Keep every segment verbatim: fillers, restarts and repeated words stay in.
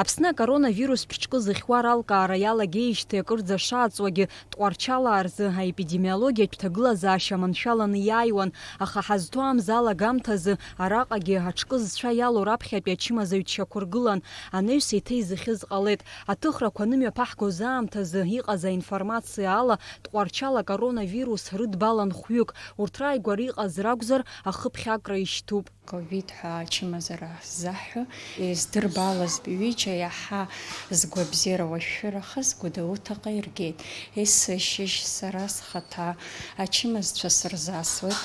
Аԥсны акоронавирустә ҿкы зыхьуа ралкаара иалагеижьҭеи акырӡа шааҵуагьы, Тҟәарчалаа рзы аепидемиологиатә ҭагылазаашьа маншәаланы иааиуан, аха ҳазҭоу амза алагамҭазы араҟагьы аҿкы зцәа иалоу раԥхьатәи ачымазаҩ дшьақәыргылан, анаҩс еиҭа изыхьыз ҟалеит. Аҭыхрақәа анымҩаԥаҳгоз аамҭазы иҟаз аинформациа ала, Тҟәарчал акоронавирус рыдбалан хәҩык, урҭ рааигәара иҟаз ракәзар, ахыԥхьакра ишьҭуп. Ковид ҳәа ачымазара ҳзаҳҳәо, издырбалаз ҩыџьа иаҳа згәабзиара уашәшәырахаз Гәдоуҭаҟа иргеит. Есышьыжь сара схаҭа ачымазцәа сырзасуеит.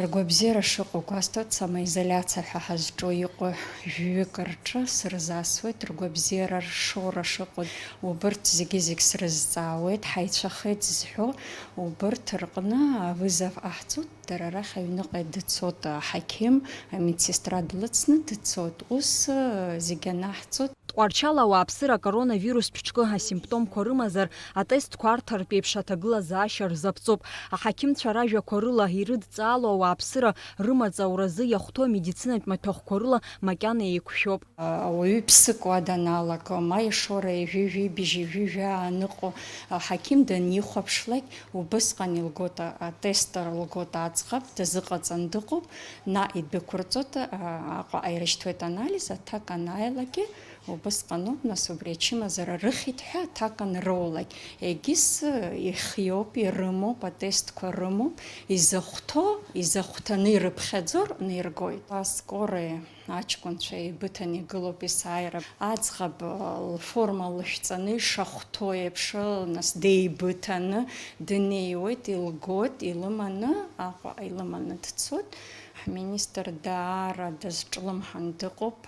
Ргәабзиара шыҟоу гәасҭоит, самоизоляциа ҳәа ҳазҿу иҟоу жәҩык рҿы сырзасуеит, ргәабзиара ршоура шыҟоу убырҭ зегьы-зегь срызҵаауеит, ҳаицәахеит зҳәо убырҭ рҟны авызов ҟаҳҵоит. Дара рахь аҩныҟа дыцоит аҳақьым, амедсестра длыцны дыцоит. Ус, э, зегь анаҳҵоит. Тҟәарчал ауааԥсыра акоронавирустә ҿкы асимптомқәа рымазар, атестқәа арҭартә еиԥш аҭагылазаашьа рзаԥҵоуп. Аҳақьымцәа ражәақәа рыла ирыдҵаало ауааԥсыра рымаҵ ауразы иахәҭоу амедицинатә маҭәахәқәа рыла макьана еиқәшәоуп. Ауаҩы ԥсык уа даналага, ма ишоура ҩажәи жәибжь, ҩажәи жәаа аныҟоу, аҳақьым данихәаԥшлак, убысҟан илгоит а-, атестер лгоит аӡӷаб, дазыҟаҵан дыҟоуп, наҟ идәықәырҵоит, а-, Аҟәаҟа ирышьҭуеит анализ, аҭак анааилакгьы, убысҟаноуп, нас, убри ачымазара рыхьит ҳәа аҭак анроулак. Егьыс, э, ихиоуп, ирымоуп, атестқәа рымоуп, изахәҭоу, изахәҭаны ирыԥхьаӡо рҟны иргоит. Аскорая аҷкәынцәа еибыҭаны игылоуп есааира. Аӡӷаб, э, лформа лышәҵаны ишахәҭоу еиԥш, нас деибыҭаны днеиуеит, илгоит, илыманы, Аҟәа илыманы дцоит. Ҳминистр даара дазҿлымҳан дыҟоуп,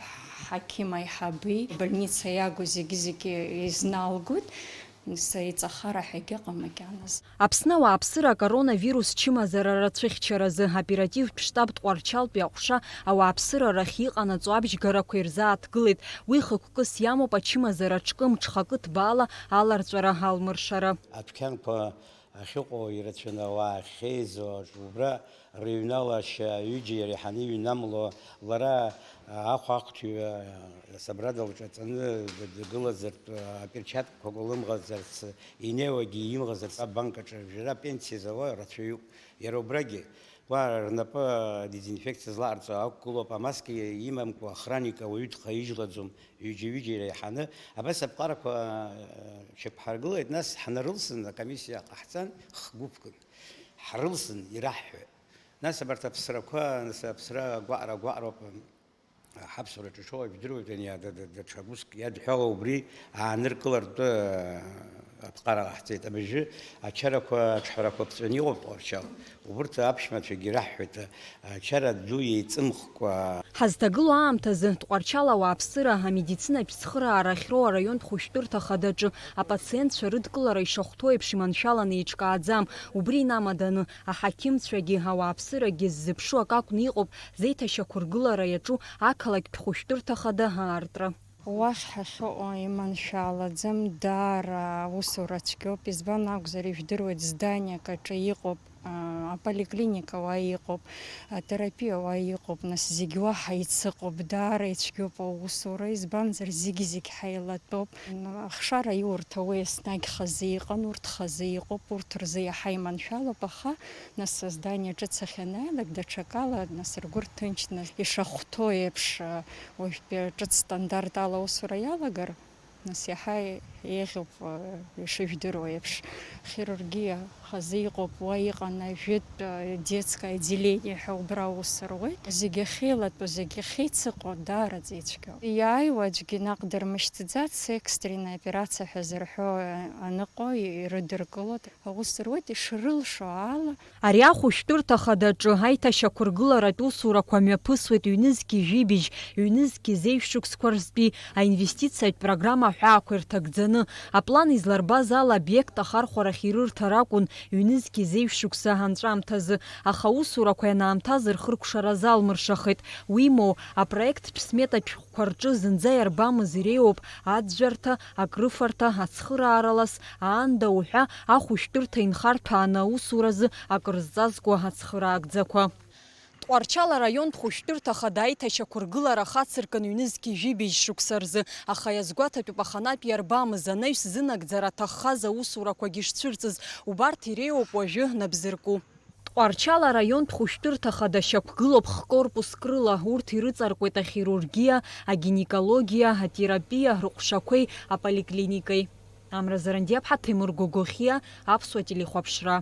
ҳақьым аиҳаби, абольница иагу зегьы-зегьы изналгоит, нас иҵахара ҳәа егьыҟам макьаназ. Аԥсны ауааԥсыра акоронавирус чымазара рацәыхьчаразы аоперативтә штаб Тҟәарчалтәи аҟәша ауааԥсыра рахь иҟанаҵо абжьгарақәа ирзааҭгылеит. Уи хықәкыс иамоуп ачымазара ҿкы мҽхакы ҭбаала аларҵәара алмыршара. Адәқьанқәа ахьыҟоу ирацәаны ауаа ахьеизо аҿы убра рыҩналашьа ҩыџьа иреиҳаны иҩнамло, лара ахәаахәҭҩы асабрада лҿаҵаны дгылазартә, аперчаткақәа лымӷазарц, инеиуагьы имӷазарц абанк аҿы, жәра пенсиа зауа рацәаҩуп. Иара убрагьы, уа рнапы дезинфекциа злаҟарҵо ақәгылоуп, амаска имамкәа охранник ауаҩы дхаижьлаӡом. Ҩыџьа-ҩыџьа иреиҳаны абас аԥҟарақәа, э, шьақәҳаргылеит, нас ҳнарылсын, акомиссиа ҟаҳҵан, х-гәыԥкын. Ҳрылсын, ираҳҳәоит. Нас абарҭ аԥсрақәа, нас аԥсра агәаҟра-агәаҟроуп, ҳаԥсуара ҿыцәоу ажәдыруеит, ани ада-, да-, даҽа уск иадҳәало убри ааныркылартә, э, аԥҟара ҟаҳҵеит. Абыржәы ачарақәа, аҿҳәарақәа ԥҵәаны иҟоуп Тҟәарчал. Убырҭ аԥшәмацәагьы ираҳҳәеит, ачара ду еиҵымхкәа. Ҳазҭагылоу аамҭазы Тҟәарчал ауааԥсыра амедицинатә цхыраара ахьроу араионтә хәышәтәырҭа хадаҿы апациентцәа рыдкылара ишахәҭоу еиԥш иманшәаланы еиҿкааӡам. Убри инамаданы, аҳақьымцәагьы ауааԥсырагьы ззыԥшу акы акәны иҟоуп зеиҭашьақәыргылара иаҿу ақалақьтә хәышәтәырҭа хада аартра. Уахь ҳахьыҟоу иманшәалаӡам, даара аусура цәгьоуп, избан акәзар, ижәдыруеит, зданиак аҿы иҟоуп, а, аполиклиника уа иҟоуп, атерапиа уа иҟоуп, нас зегь уаҳа ицыҟоуп, даара ицәгьоуп аусура, избанзар, зегь-зегь ҳаилатәоуп. Ахшара иурҭауеи еснагь хазы иҟан, урҭ хазы иҟоуп, урҭ рзы иаҳа иманшәалоуп, аха, нас, здание ҿыц ахьанааилак, даҽакала, нас, ргәы рҭынчны, ишахәҭоу еиԥш, уажәтәи ҿыц стандарт ала аусура иалагар, нас иаҳа еиӷьуп, ишыжәдыруа еиԥш. Хирургиа хазы иҟоуп, уа иҟан ажәытә, детское отделение ҳәа убра аус руеит. Зегь ахьеилатәоу, зегь ахьеицыҟоу даараӡа ицәгьоуп. Иааиуа аӡәгьы наҟ дырмышьҭӡац, экстренная операция ҳәа зырҳәо аныҟоу ирыдыркылоит. Аус руеит ишрылшо ала. Ари ахәышәтәырҭа хадаҿы аиҭашьақәыргыларатә усурақәа мҩаԥысуеит ҩнызқьи жәибжь, ҩнызқьи зеижә шықәсқәа рзтәи аинвестициатә программа аҳәаақәа ирҭагӡаны. Аплан изларбаз ала, обиект ахархәарахь ирырҭар акәын ҩнызқьи зеижә шықәса анҵәамҭазы, аха аусурақәа ианаамҭаз рхыркәшара залмыршахеит. Уимоу, апроекттә сметатә шәҟәқәа рҿы зынӡа иарбамыз иреиуоуп аӡәӡәарҭа, акрыфарҭа, ацхырааралас, аанда уҳәа ахәышәтәырҭа инхарҭәааны аусуразы акрызҵазкуа ацхыраагӡақәа. Тҟәарчал араионтә хәышәтәырҭа ахада аиҭашьақәыргылара хацыркын ҩнызқьи жәибжь шықәса рзы, аха иазгәаҭатәуп аханатә иарбамыз анаҩс зынагӡара аҭаххаз аусурақәагьы шцәырҵыз, убарҭ иреиуоуп уажәы нап зырку. Тҟәарчал араионтә хәышәтәырҭа ахада шьақәгылоуп хкорпуск рыла, урҭ ирыҵаркуеит ахирургиа, агинекологиа, атерапиа рыҟәшақәеи аполиклиникеи. Амра Зарандиаԥҳа, Ҭемыр Гогохиа, Аԥсуа телехәаԥшра.